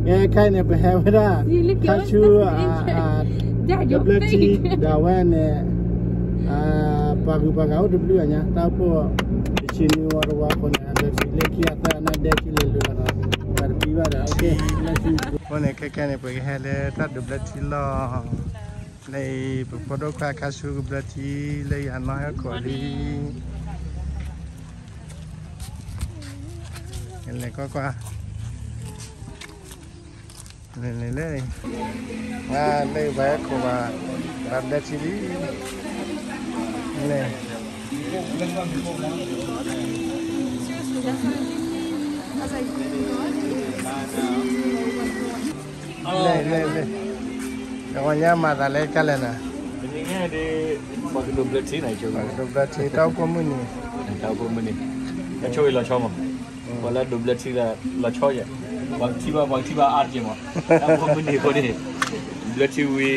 ကဲခဲအံၤန့ၣ် ပဟဲဝဲဒၣ် ခါဆူ တဘျၢထံ ဒီးအဝဲန့ၣ် ပှၤဂုၤပှၤဂၤအိၣ်တဘျုးအညါ တၢ်အိၣ်ဖှိၣ် တဆံနွံဝီတဝီအဃိန့ၣ် အဘျၢထံလၢခံအသၢအနၢ်ဒဲထံလၢလွဲၢ်လီၤ ပှၤတပံဘၣ်ဒီး အဃိန့ၣ် ခဲခဲန့ၣ် ပကဟဲလၢတၢ်ဒိးဘျၢထံလီၢ် လၢအံၤ ပဖိဒိၣ်ခွါခါဆူကဘျၢထံလၢယၤနီၢ်ဟဲခိၣ်လံ လဲၤကွၢ်ကွၢ် လဲၤလဲၤလဲၤ လၢပှၤဟဲခိၣ်ဘၣ် ဘၣ်ဘျၢထံလံ လဲၤ လဲၤလဲၤလဲၤ တဂီၤညါမၤသးလၢကလဲၣ်နၤ ပှၤကဒိးဘျၢထံ တၢ်အိၣ်ဖှိၣ်မုၢ်နံၤ တၢ်အိၣ်ဖှိၣ်မုၢ်နံၤ တၢ်ဆိၣ်ဂ့ၤလီၤဆီမး ပှၤလၢဒိးဘျၢထံလၢလီၤဆီယဲၢ် ပှၤကထံၣ်ဘၣ် ပှၤကထံၣ်ဘၣ်အါတက့ၢ်မး တၢ်အိၣ်ဖှိၣ်မုၢ်နံၤအဃိန့ၣ် ဘျၢထံဝံၤ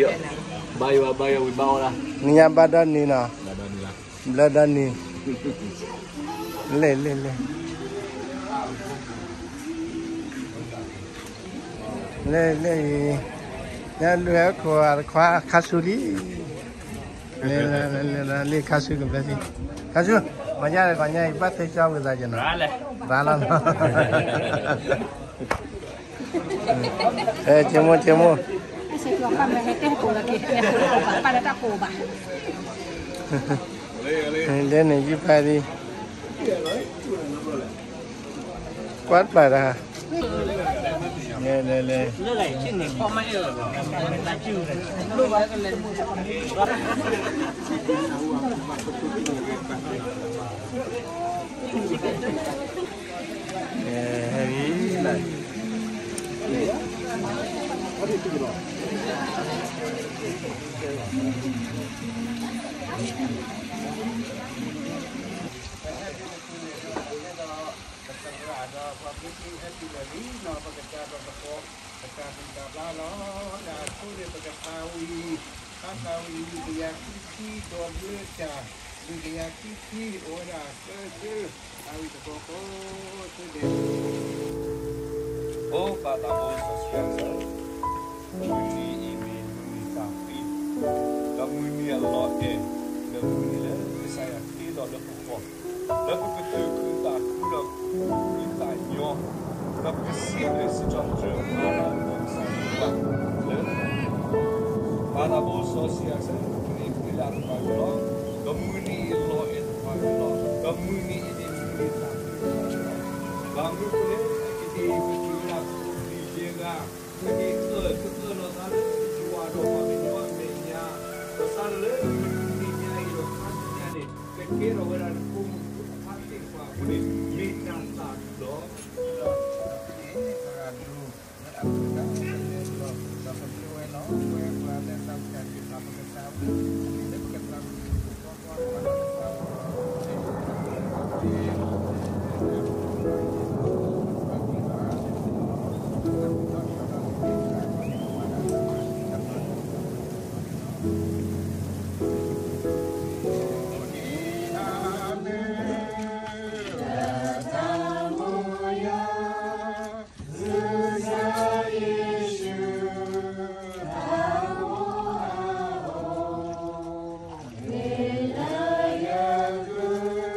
ဘါယွၤ ဘါယွၤဝံၤဘၣ်အီၣ်ဒၣ် နံၤညါဘါဒီနံၤနီၤ ဘျၢဒီနံၤ လဲၤလဲၤလဲၤ လဲၤလဲၤအံၤ ညါလူၤဟဲခိၣ်အခွါခါဆူလံ လဲၤလဲၤလဲၤလဲၤလံခါဆူကဘျၢထံ ခါဆူ ပှၤညါဒီးပှၤညါအံၤ ဘၣ်သ့ကၠီဝံသးက့ၤနီၤ ရၤလီၤနီၤ က့မိၢ်က့မိၢ် လၢန့ၣ်ယုၢ်ဖးဒံး ကွၢ်ပာ်တၢ် လဲၤလဲၤလဲၤ ဟဲလံ ပသရၣ်ဒီးပှၤဘျၢထံဟဲတုၤလၢာ်လံနီၤ ပကစၢ်ဒီးသကိး ပတၢ်ဘူၣ်တၢ်ဘါလီၤ လၢအဆိန့ၣ် ပကသးဝံၣ် ဘၣ်သးဝံၣ်လွံၢ်ကယၤခံဆံ ဒီးဘျၢတၢ် လွံၢ်ကယၤခံဆံ အိၣ်ဝဲဒၣ်သၢဆၢ သးဝံၣ်သကိးကိးဆၢဒဲး အိၣ်ဘၣ်သးဘိစီဆှံယွၤ မုၢ်နံၤအံၤမ့ၢ်မုၢ်နံၤတၢ်သံ ဒီးမုၢ်နံၤအလီၢ်အဲၣ် ဒီးမုၢ်နံၤလၢကစၢ်ယွၤတ့လီၤလၢပဂီၢ် လၢပကတုၤခုသးခုဒီးခုသးညီ ဒီးပကစံးဘျုးစံးထီၣ်ပတြၢၤ ဘၣ်သးဘိစီဆှံယွၤ လၢပကန့ၢ်ဘျုးဒၣ်သပှၢ်ကတၢၢ်လီၤ ဒီးမုၢ်နံၤအံၤအလီၢ်အဲၣ်သပှၢ်ကတၢၢ်လီၤ ဒီးမုၢ်နံၤအံၤန့ၣ်မုၢ်နံၤတၢ်သံသပှၢ်ကတၢၢ်လီၤ ဘၣ်မနုၤအဃိလဲၣ် အကဒံးပတုၤဝဲဒၣ်ယဲၢ်ဂၤ ပက့ၤအၢၣ်ကသၢၣ်လီၤသးလၢယွၤဒီးပှၤကညီအမဲာ်ညါ, ဒီးစးထီၣ်လၢမုၢ်တနံၤညါအံၤဒီးခါဆူညါန့ၣ် ကကဲထီၣ်ဝဲဒၣ်နဖိမုၣ်ဖိခွါသ့ၣ်တဖၣ်အဃိန့ၣ် မ့ၢ်တၢ်သးခုလီၤ. ဒီးပက့ၤသရၣ်ဒိၣ်လၢအပူၤတၢ်လၢလီၤ ဒီးပဃ့ဝဲလီၤ ပဝဲပှၤလၢသးဝံၣ်တၢ်စံးပာ်ပကစၢ်ဝဲ လၢပကသးဝံၣ် မ့ၢ်နအၢၣ်လီၤအီလီၤ ကစၢ်ယ့ၣ်ၡူး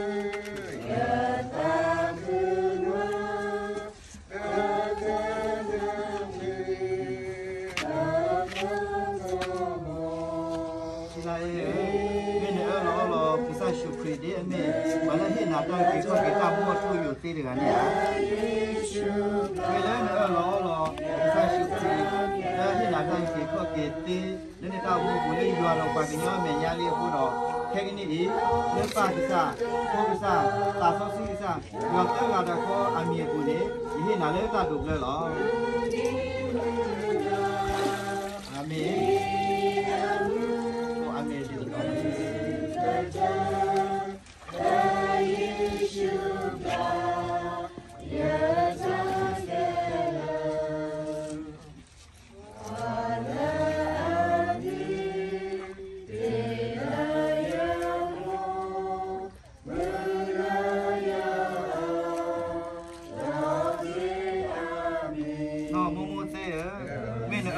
ခရံာ်ဒ်အမ့ၢ် ပှၤလၢဟ့ၣ်နၤတၢ်အုၣ်က့ၤခီၣ်က့ၤတၢ်မူအထူအယိာ်သ့တဂၤန့ၣ်ဧါ. မ့ၢ်လၢနအၢၣ်လီၤအီလီၤ ကစၢ်ယ့ၣ်ၡူးခရံာ် လၢဟ့ၣ်နၤတၢ်အုၣ်က့ၤခီၣ်က့ၤသ့ လၢနတၢ်အိၣ်မူအပူၤလၢယွၤဒီးပှၤကညီအမဲာ်ညါလံအဃိဒီး ခဲကနံၣ်အံၤ လၢပၢ်ကစၢ် ဖိကစၢ် သးစီဆှံကစၢ် ယွၤသၢဂၤတဂၤဃီအမံၤအပူၤန့ၣ် ယဟ့ၣ်နၤလၢတၢ်ဒိးဘျၢလီၤ. အၤမ့ၣ်. အၤမ့ၣ်တက့ၢ်.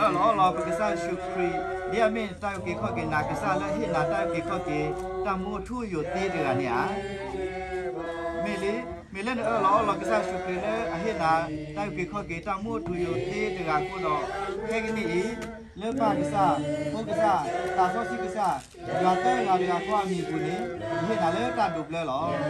လီၤအီလီၤပကစၢ်ယ့ၣ်ၡူးခရံာ် ဒ်အမ့ၢ်တၢ်အုၣ်က့ၤခီၣ်က့ၤနၤ ကစၢ်လၢအဟ့ၣ်နၤတၢ်အုၣ်က့ၤခီၣ်က့ၤ တၢ်မူအထူအယိာ်သ့တဂၤန့ၣ်ဧါ. မ့ၢ်လံ, မ့ၢ်လၢနအၢၣ်လီၤအီလီၤကစၢ်ယ့ၣ်ၡူးခရံာ်လၢအဟ့ၣ်နၤ တၢ်အုၣ်က့ၤခီၣ်က့ၤ တၢ်မူအထူအယိာ်သ့တဂၤအဃိဒီး ခဲကနံၣ်အံၤ လၢပၢ်ကစၢ်, ဖိကစၢ်, သးစီဆှံကစၢ်, ယွၤသၢဂၤတဂၤဃီအမံၤအပူၤန့ၣ် ယဟ့ၣ်နၤလၢတၢ်ဒိးဘျၢလီၤ. အၤမ့ၣ်.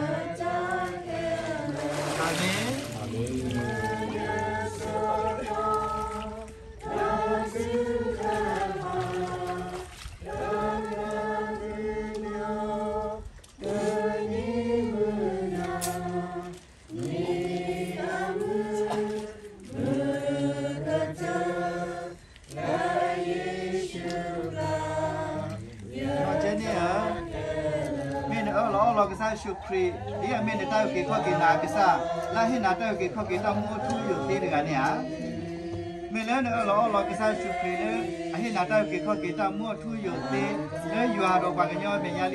နီၢ်ကဲန့ၣ်ဧၢ, မ့ၢ်နအၢၣ်လီၤအီလီၤကစၢ်ယ့ၣ်ၡူးခရံာ် ဒ်အမ့ၢ်နတၢ်အုၣ်က့ၤခီၣ်က့ၤနၤကစၢ် လၢအဟ့ၣ်နၤတၢ်အုၣ်က့ၤခီၣ်က့ၤ တၢ်မူအထူအယိာ်သ့တဂၤန့ၣ်ဧါ. မ့ၢ်လၢနအၢၣ်လီၤအီလီၤကစၢ်ယ့ၣ်ၡူးခရံာ်လၢ အဟ့ၣ်နၤတၢ်အုၣ်က့ၤခီၣ်က့ၤ တၢ်မူအထူအယိာ်သ့ လၢယွၤဒီးပှၤကညီအမဲာ်ညါလံအဃိဒီး ခဲ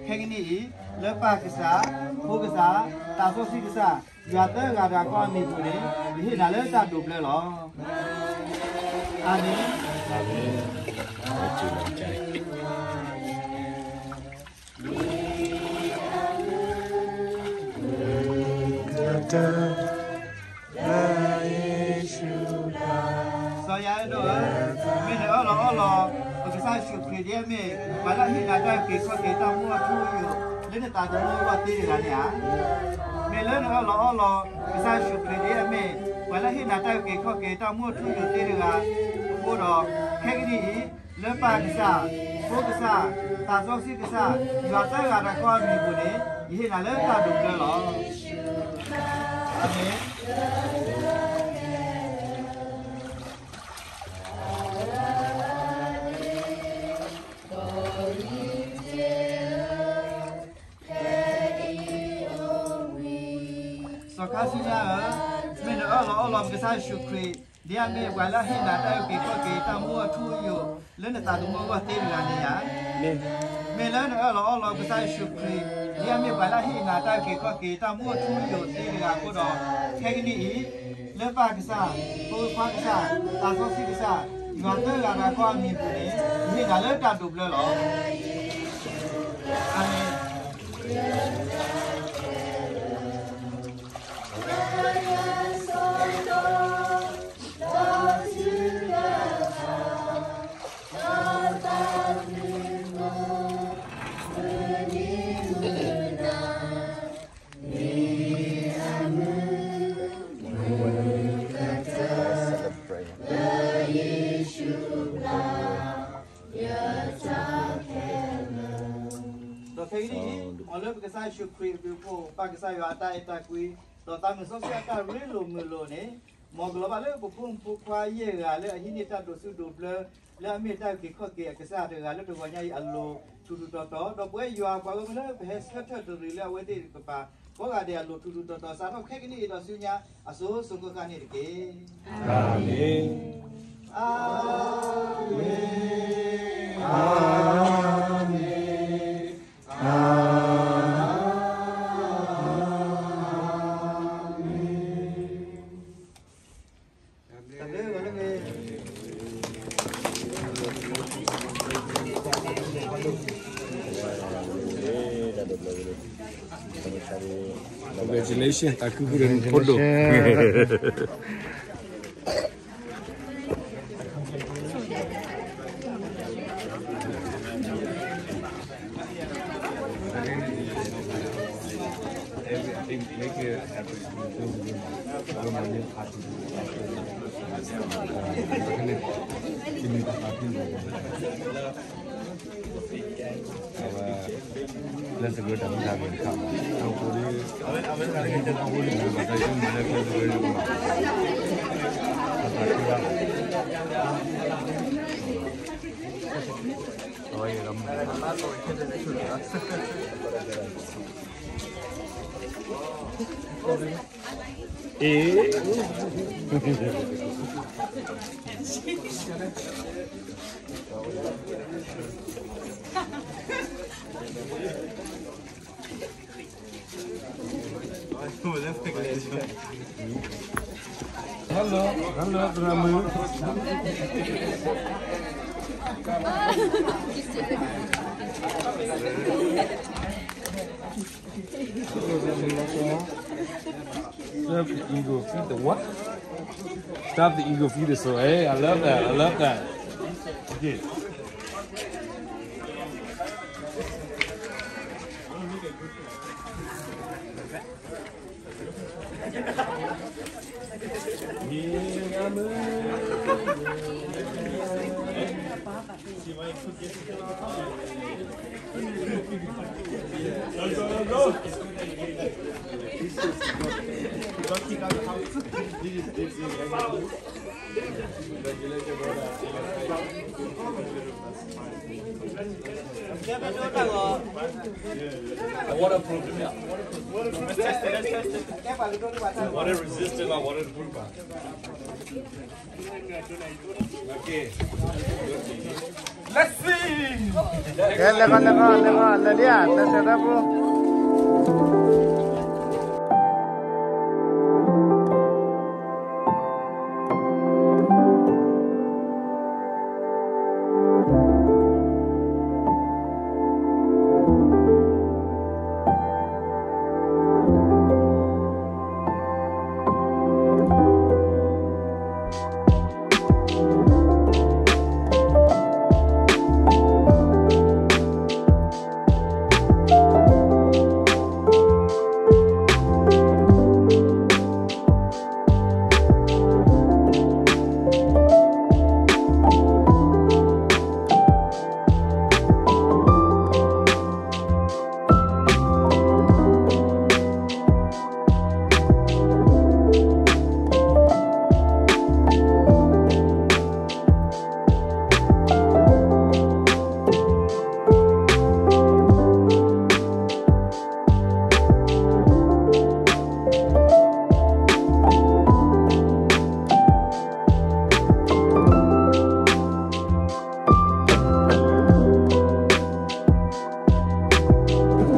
ကနံၣ်အံၤ လၢပၢ်ကစၢ်, ဖိကစၢ်, သးစီဆှံကစၢ်, ယွၤသၢဂၤတဂၤဃီအမံၤအပူၤန့ၣ် ယဟ့ၣ်နၤလၢတၢ်ဒိးဘျၢလီၤ. အၤမ့ၣ်. စီၤယၤအဲၣ်ဒိၣ်ဧၢ, မ့ၢ်နအၢၣ်လီၤအီလီၤ ပကစၢ်ယ့ၣ်ၡူးခရံာ်ဒ်အမ့ၢ် ပှၤလၢအဟ့ၣ်နၤတၢ်အုၣ်က့ၤခီၣ်က့ၤ တၢ်မူအထူအယိာ် လၢနသးသမူအဂီၢ်သ့တဂၤန့ၣ်ဧါ. မ့ၢ်လၢနအၢၣ်လီၤအီလီၤ ကစၢ်ယ့ၣ်ၡူးခရံာ်ဒ်အမ့ၢ် ပှၤလၢအဟ့ၣ်နၤတၢ်အုၣ်က့ၤခီၣ်က့ၤ တၢ်မူအထူအယိာ်သ့တဂၤအဃိဒီး ခဲကနံၣ်အံၤ လၢပၢ်ကစၢ်, ဖိကစၢ်, သးစီဆှံကစၢ်, ယွၤသၢဂၤတဂၤဃီအမံၤအပူၤန့ၣ် ယဟ့ၣ်နၤလၢတၢ်ဒိးဘျၢလီၤ. အၤမ့ၣ်. စီၤခါဆူညါဧၢ, မ့ၢ်နအၢၣ်လီၤအီလီၤပကစၢ်ယ့ၣ်ၡူးခရံာ် ဒ်အမ့ၢ်ပှၤလၢအဟ့ၣ်နၤတၢ်အုၣ်က့ၤခီၣ်က့ၤ တၢ်မူအထူအယိာ် လၢနသးသမူအဂီၢ်သ့တဂၤန့ၣ်ဧါ. မ့ၢ်လၢနအၢၣ်လီၤအီလီၤပကစၢ်ယ့ၣ်ၡူးခရံာ် ဒ်အမ့ၢ်ပှၤလၢအဟ့ၣ်နၤတၢ်အုၣ်က့ၤခီၣ်က့ၤ တၢ်မူအထူအယိာ်သ့တဂၤအဃိဒီး ခဲကနံၣ်အံၤ လၢပၢ်ကစၢ်, ဖိခွါကစၢ်, သးစီဆှံကစၢ်, ယွၤသၢဂၤတဂၤဃီအမံၤအပူၤန့ၣ် ယဟ့ၣ်နၤလၢတၢ်ဒိးဘျၢလီၤ. အၤမ့ၣ်. ဒီးခဲကနံၣ်အံၤ မ်လၢပကစၢ်ယ့ၣ်ၡူးခရံာ်အဘျုးအဖှိၣ် ပၢ်ကစၢ်ယွၤအတၢ်အဲၣ်တၢ်ကွံ ဒီးသးမုၢ်စီဆှံအတၢ်ရ့လိာ်မုာ်လိာ်န့ၣ် မ်ကလီၤဘၣ်လၢပဖိမုၣ်ဖိခွါယဲၢ်ဂၤလၢအဟံးန့ၢ်တၢ်ဒိးဆူၣ်ဒိးဘျၢ လၢအမ့ၢ်တၢ်အုၣ်က့ၤခီၣ်က့ၤအကစၢ်တဂၤလၢတဂီၤညါအံၤအလိၤ ထူးထူးတီၤတီၤ ဒီးပဝဲယွၤပှၤဂီၢ်မုၢ်လၢပဟဲဆၢထၢၣ်တရံးလၢအဝဲသ့ၣ်တကပၤ ကိးဂၤဒဲးအလိၤထူးထူးတီၤတီၤ စးထီၣ်ခဲကနံၣ်အံၤဒီးဆူညါ အစိၤစိၤဃၣ်ဃၣ်န့ၣ်တက့ၢ်. အၤမ့ၣ်. အၤမ့ၣ်. အၤမ့ၣ်. တၢ်ဘျုးဂီၤလၢမ့ၢ် Congratulations တၢ်ခုၣ်ခုၣ်ဒီးဖိဒိၣ် Everything, make it happy. Let's go to the Hello, hello, သရၣ်မုၣ်. Serve the eagle, feed the what? Serve the eagle, feed the soul. Hey, I love that. I love that. Okay. Water proof, yeah. Let's test it, let's test it. Water resistant or waterproof, ah? Okay. Let's see. ကဲ လဲၤဃီ လဲၤဃီ လဲၤဃီ လဲၤလံဧါ လဲၤ လဲၤ လဲၤ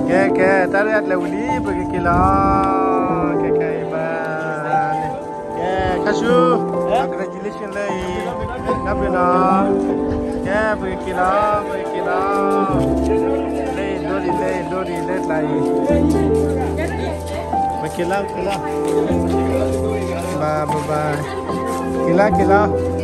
ကဲ ကဲ တၢ်ရဲၣ်အကျဲဝံၤလံ ပကက့ၤလီၤ. ကဲ ကဲ အံၤဘၣ်န့ၣ် ကဲ ခါဆူ congratulation လၢအံၤ တၢ်ဘျုးနီၤ. ကဲ ပကက့ၤလီၤ ပကက့ၤလီၤ. လၢအံၤဒိၣ်ဒံး လၢအံၤဒိၣ်ဒံး လၢကျါအံၤ ပက့ၤလီၤ က့ၤလီၤ bye bye bye. က့ၤလီၤ က့ၤလီၤ.